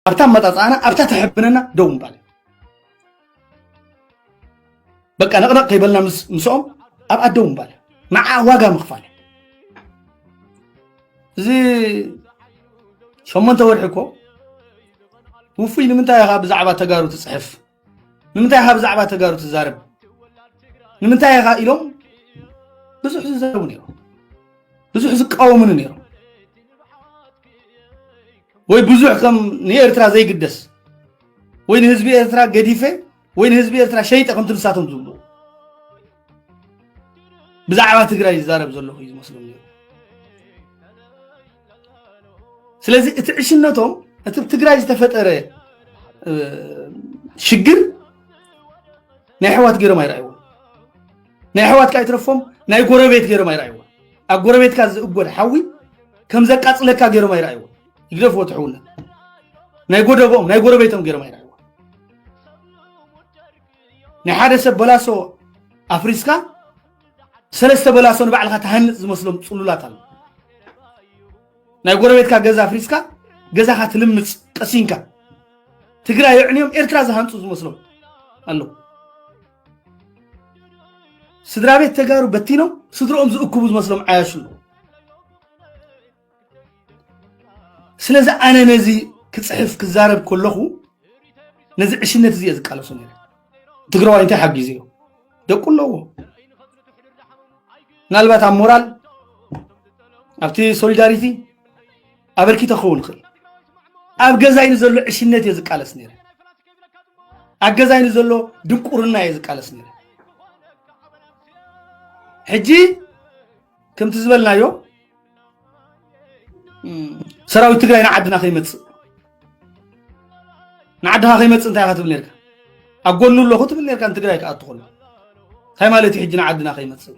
ኣብታ ኣመፃፅኣና ኣብታ ተሕብነና ደው ምባል። በቃ ነቕነቕ ከይበልና ምስ ምስኦም ኣብኣ ደው ምባል፣ ንዓ ዋጋ ምኽፋል። እዚ ሸሞንተ ወርሒ እኮ ውፉይ ንምንታይ ኢኻ ብዛዕባ ተጋሩ ትፅሕፍ? ንምንታይ ኢኻ ብዛዕባ ተጋሩ ትዛረብ? ንምንታይ ኢኻ ኢሎም ብዙሕ ዝዛረቡ ነይሮም፣ ብዙሕ ዝቃወሙኒ ነይሮም። ወይ ብዙሕ ከም ንኤርትራ ዘይግደስ ወይ ንህዝቢ ኤርትራ ገዲፈ ወይ ንህዝቢ ኤርትራ ሸይጠ ከምቲ ንሳቶም ዝብሉ ብዛዕባ ትግራይ ዝዛረብ ዘለኹ እዩ ዝመስሎም ነይሩ። ስለዚ እቲ ዕሽነቶም እቲ ትግራይ ዝተፈጠረ ሽግር ናይ ኣሕዋት ገይሮም ኣይረኣይዎ። ናይ ኣሕዋትካ ኣይትረፎም ናይ ጎረቤት ገይሮም ኣይረኣይዎ። ኣብ ጎረቤትካ ዝእጎድ ሓዊ ከም ዘቃፅለካ ገይሮም ኣይረኣይዎ። ይግደፍዎ ትሕውነት ናይ ጎደቦም ናይ ጎረቤቶም ገይሮም ኣይረኣይዎ። ናይ ሓደ ሰብ በላሶ ኣፍሪስካ ሰለስተ በላሶ ንባዕልካ ትሃንፅ ዝመስሎም ፅሉላት ኣሎ። ናይ ጎረቤትካ ገዛ ኣፍሪስካ ገዛካ ትልምፅ ቀሲንካ ትግራይ የዕንዮም ኤርትራ ዝሃንፁ ዝመስሎም ኣለዉ። ስድራ ቤት ተጋሩ በቲኖም ስድርኦም ዝእክቡ ዝመስሎም ዓያሹ ኣለዉ። ስለዚ ኣነ ነዚ ክፅሕፍ ክዛረብ ከለኹ ነዚ ዕሽነት እዚ እየ ዝቃለሶ ነይረ። ትግራዋይ እንታይ ሓጊዝዮ? ደቁ ኣለዎ። ምናልባት ኣብ ሞራል ኣብቲ ሶሊዳሪቲ ኣበርኪቶ ክኸውን ይኽእል። ኣብ ገዛይ ንዘሎ ዕሽነት እየ ዝቃለስ ነይረ። ኣብ ገዛይ ንዘሎ ድንቁርና እየ ዝቃለስ ነይረ። ሕጂ ከምቲ ዝበልናዮ ሰራዊት ትግራይ ንዓድና ከይመፅእ ንዓድኻ ከይመፅእ እንታይ ኢኻ ትብል ነርካ? ኣብ ጎኑ ኣለኹ ትብል ነርካ ንትግራይ ክኣቱ ከሎ እንታይ ማለት እዩ? ሕጂ ንዓድና ከይመፅእ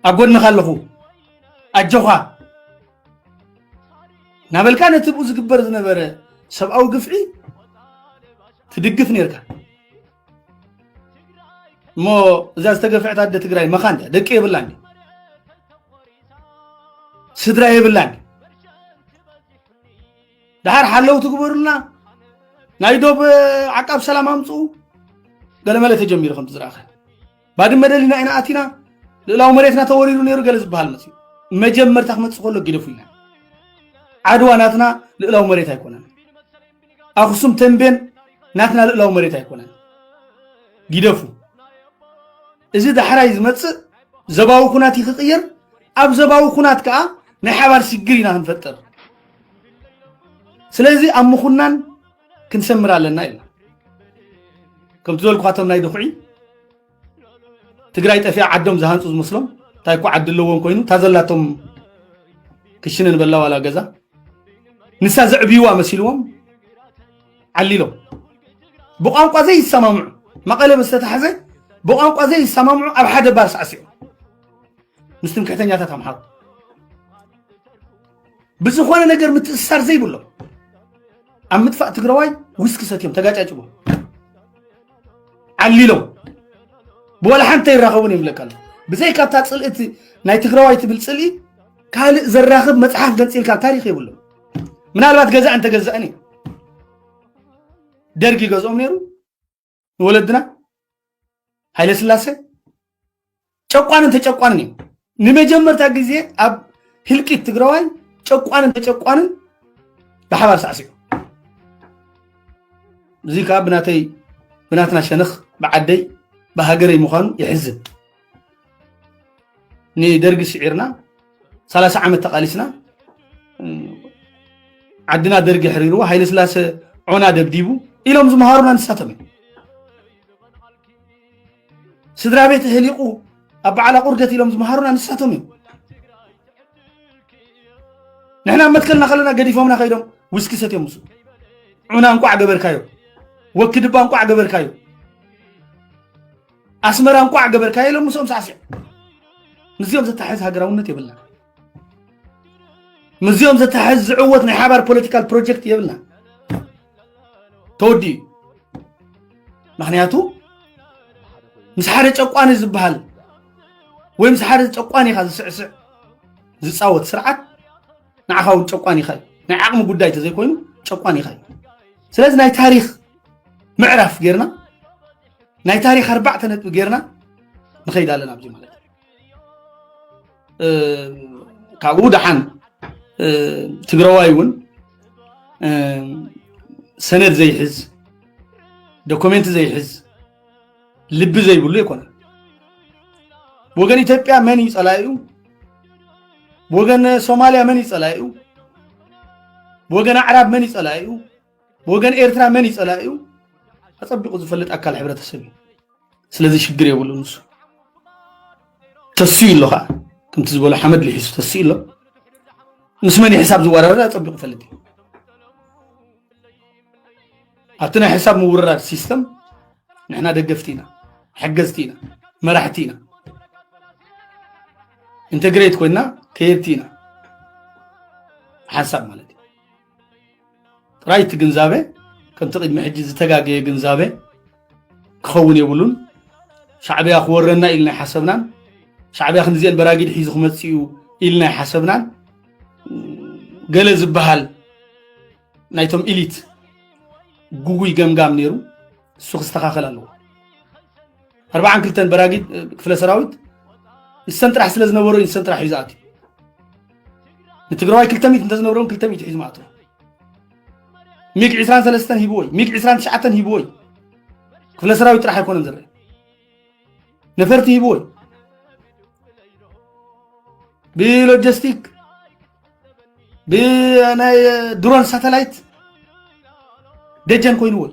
ኣብ ጎንኻ ኣለኹ ኣጆኻ ናበልካ ነቲ ብኡ ዝግበር ዝነበረ ሰብኣዊ ግፍዒ ትድግፍ ነርካ። እሞ እዛ ዝተገፍዐት ኣደ ትግራይ መኻን ድያ? ደቂ የብላን ድዩ? ስድራ የብላን ድዩ? ደሓር ሓለው ትግበሩልና ናይ ዶብ ዓቃብ ሰላም ኣምፅኡ ገለመለ ተጀሚሩ ከምቲ ዝረኣኸ ባድመ ደሊና ኢና ኣቲና ልእላዊ መሬትና ተወሪሩ ነይሩ ገለ ዝበሃል መፅኡ መጀመርታ ክመፅእ ከሎ ግደፉ ኢና ዓድዋ ናትና ልእላዊ መሬት ኣይኮነን ኣኽሱም ተንቤን ናትና ልእላዊ መሬት ኣይኮነን ግደፉ እዚ ዳሕራይ ዝመፅእ ዘባዊ ኩናት እዩ ክቕየር ኣብ ዘባዊ ኩናት ከዓ ናይ ሓባር ሽግር ኢና ክንፈጥር ስለዚ ኣብ ምኹናን ክንሰምር ኣለና ኢልና ከምቲ ዝበልኩኻቶም ናይ ድኹዒ ትግራይ ጠፊኣ ዓዶም ዝሃንፁ ዝመስሎም እንታይ እኮ ዓዲ ኣለዎም ኮይኑ እታ ዘላቶም ክሽነ ንበላ ዋላ ገዛ ንሳ ዘዕብይዋ መሲልዎም ዓሊሎም ብቋንቋ ዘይሰማምዑ መቐለ ምስ ተታሕዘ ብቋንቋ ዘይሰማምዑ ኣብ ሓደ ባር ሳዕሲዑ ምስ ትምክሕተኛታት ኣምሓሩ ብዝኾነ ነገር ምትእስሳር ዘይብሎም ኣብ ምጥፋእ ትግራዋይ ዊስኪ ሰትዮም ተጋጫጭቦም ዓሊሎም ብወላ ሓንቲ ይራኸቡን ይብለካ ኣሎ ብዘይ ካብታ ፅልእቲ ናይ ትግራዋይ ትብል ፅልኢ ካልእ ዘራኽብ መፅሓፍ ገንፂልካ ታሪክ የብሎም ምናልባት ገዛእ እንተገዛእን እዩ ደርግ ይገዝኦም ነይሩ ንወለድና ሃይለስላሴ ጨቋንን ተጨቋንን እዩ ንመጀመርታ ግዜ ኣብ ህልቂት ትግራዋይ ጨቋንን ተጨቋንን ብሓባር ሳዕሲዑ እዚ ከዓ ብናተይ ብናትና ሸነኽ ብዓደይ ብሃገረይ ምዃኑ ይሕዝን ንደርጊ ስዒርና ሰላሳ ዓመት ተቓሊስና ዓድና ደርጊ ሕሪርዎ ሃይለ ስላሰ ዖና ደብዲቡ ኢሎም ዝመሃሩና ንሳቶም እዮም ስድራ ቤት ህሊቑ ኣብ በዓላ ቁርደት ኢሎም ዝመሃሩና ንሳቶም እዮም ንሕና ኣብ መትከልና ከለና ገዲፎምና ከይዶም ውስኪ ሰትዮም ምስ ዑና እንቋዕ ገበርካዮ ወኪ ድባ እንቋዕ ገበርካዮ ኣስመራ እንቋዕ ገበርካዮ ኢሎም ምስኦም ሳዕሲዕ ምስዚኦም ዘተሓዝ ሃገራውነት የብልና ምስዚኦም ዘተሓዝ ዝዕወት ናይ ሓባር ፖለቲካል ፕሮጀክት የብልና ተወዲኡ ምክንያቱ ምስ ሓደ ጨቋኒ ዝበሃል ወይ ምስ ሓደ ጨቋኒ ኢኻ ዝስዕስዕ ዝፃወት ስርዓት ንዓኻ እውን ጨቋኒኻ እዩ። ናይ ዓቕሚ ጉዳይ ተዘይኮይኑ ጨቋኒኻ እዩ። ስለዚ ናይ ታሪኽ ምዕራፍ ጌርና፣ ናይ ታሪኽ ኣርባዕተ ነጥቢ ጌርና ንኸይድ ኣለና ኣብዚ ማለት እዩ። እ፣ ካብኡ ደሓን፣ እ፣ ትግራዋይ እውን፣ እ፣ ሰነድ ዘይሕዝ፣ ዶኩሜንት ዘይሕዝ፣ ልቢ ዘይብሉ ኣይኮነን። ወገን ኢትዮጵያ መን እዩ ጸላኢኡ? ወገን ሶማልያ መን እዩ ጸላኢኡ? ወገን ኣዕራብ መን እዩ ጸላኢኡ? ወገን ኤርትራ መን እዩ ጸላኢኡ? ኣጸቢቑ ዝፈልጥ ኣካል ሕብረተሰብ እዩ። ስለዚ ሽግር የብሉን ንሱ። ተስዩ ኣሎ ኸዓ፣ ከምቲ ዝበሎ ሓመድ ልሒሱ ተስዩ ኣሎ። ምስ መን እዩ ሕሳብ ዝወራረድ ኣጸቢቑ ይፈልጥ እዩ። ኣብቲ ናይ ሕሳብ ምውርራድ ሲስተም ንሕና ደገፍቲ ኢና፣ ሓገዝቲ ኢና፣ መራሕቲ ኢና። ኢንተግሬት ኮይና ከየድቲ ኢና። ሓንሳብ ማለት እዩ። ጥራይ እቲ ግንዛበ ከምቲ ቅድሚ ሕጂ ዝተጋገየ ግንዛበ ክኸውን የብሉን። ሻዕብያ ክወረና ኢልና ኣይሓሰብናን። ሻዕብያ ክንዲዚአን በራጊድ ሒዙ ክመጽእ እዩ ኢልና ኣይሓሰብናን። ገለ ዝበሃል ናይቶም ኢሊት ጉጉይ ገምጋም ነይሩ፣ እሱ ክስተኻኸል ኣለዎ። ኣርባዓን ክልተን በራጊድ፣ እ፣ ክፍለ ሰራዊት ንሰን ጥራሕ ስለ ዝነበሩ እዩ ንሰን ጥራሕ ሒዙ ኣትዩ። ንትግራዋይ ክልተ ሚእቲ እንተዝነብሮም ክልተ ሚእቲ ሒዙ ማእትዎ። ሚግ ዕስራን ሰለስተን ሂብዎ እዩ፣ ሚግ ዕስራን ትሽዓተን ሂብዎ እዩ። ክፍለ ሰራዊት ጥራሕ ኣይኮነን ዝረአ፣ ነፈርቲ ሂብዎ እዩ። ብሎጂስቲክ፣ ብናይ ድሮን ሳተላይት ደጀን ኮይንዎ እዩ።